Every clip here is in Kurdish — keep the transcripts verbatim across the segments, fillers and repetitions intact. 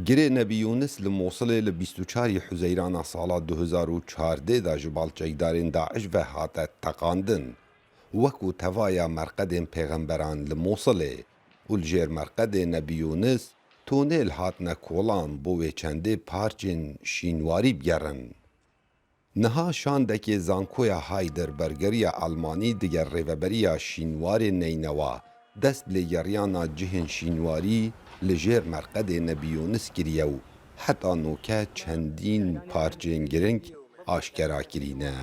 Girê Nebî Yûnis li Mosilê li bîst û çarî Huzeyrana sala du hezar û çardeh de ji bal çekdarên DAIŞ ve hate teqandin. Wekû tevaya merqedên pêxemberan li Mosilê û li jêr merqedê Nebî Yûnis tonêl hatine kolan bo wê çendê parçên şînwarî bigerin. Niha şandekê Zankoya Heidelberger ya Almanî digel rêveberiya şînwarê Neynewa dest bi lêgeriyana cihên şînwarî li jêr merqedê Nebî Yûnis kiriye û heta noke çendîn parçên giring aşkera kirîne.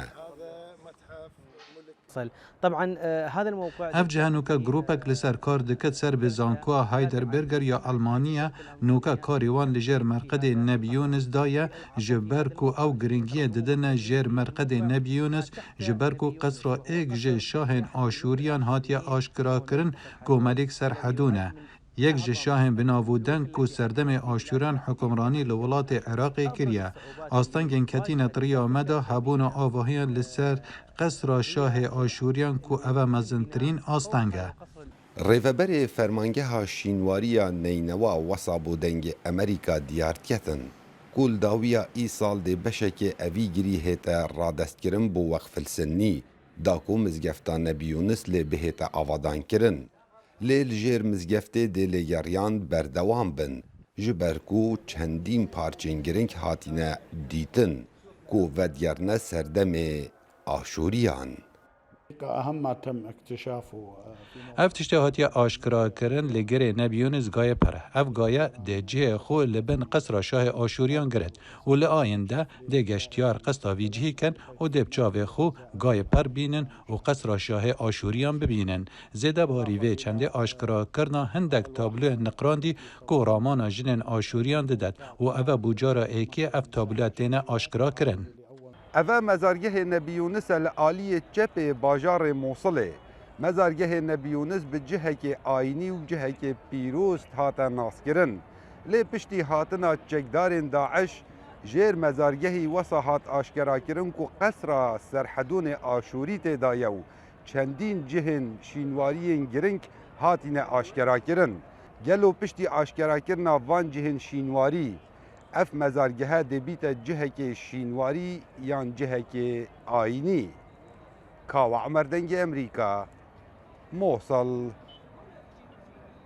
طبعا آه، هذا الموقع Ev cih nûke grûpek li ser kar dikit ser bi Zankoya Heidelberger ya Almanî ye. Nûke karê wan li jêr merqedê Nebî Yûnis de ye, ji ber ku ew giringiyê didine jêr merqedê Nebî Yûnis, ji ber ku qesra êk ji şahên Aşûriyan hatiye aşkera kirin ku Melîk Serhedûn e. Yek ji şahên bi nav û deng ku serdemê Aşûriyan hukimranî li welatê Iraqê kiriye. Astengên ketîne di riya me de hebûna avahiyan li ser qesra şahê Aşûriyan ku ev e mezintirîn asteng e. Rêveberê Fermangeha Şînwarî ya Neynewa wesa bo Dengê Emerîka diyar diketin ku li dawiya îsal dê beşekê evî girî hête radestkirin bo Weqfil Sinnî, da ku mizgefta Nebî Yûnis lê bihête avadankirin. Lê li jêr mizgeftê dê lêgeriyan berdewam bin, ji ber ku çendîn parçên giring hatine dîtin ku vedigerine serdemê Aşûriyan. أهم ما تم اكتشافه Ev tiştê hatiye aşkerakirin li girê Nebî Yûnis gaye pir e. Ev gaye dê cihê xwe li bin qesra şahê Aşûriyan giret û li ayînde dê geştiyar qesta vî cihî kin û dê bi çavê xwe gaye pir bînin û qesra şahê Aşûriyan bibînin. Zêde barî vê çendê aşkerakirina hindek tabloyên niqrandî ku ramana jinên Aşûriyan didet û ev e bû cara êkê ev tabloya têne aşkerakirin. Ev e mezargehê Nebî Yûnis e li aliyê çepê bajarê Mosilê. Mezargehê Nebî Yûnis bi cihekê ayînî û cihekê pîroz hate naskirin. Lê piştî hatina çekdarên DAIŞ, jêr mezargehî wesa hat aşkerakirin ku qesra Serhedûnê Aşûrî tê de ye û çendîn cihên şînwariyên giring hatine aşkerakirin. Gelo piştî aşkerakirina van cihên şînwarî, ev mezargehe dê bîte cihekê şînwarî yan cihekê ayînî? Kawa Emer, Dengê Emerîka, Mosil.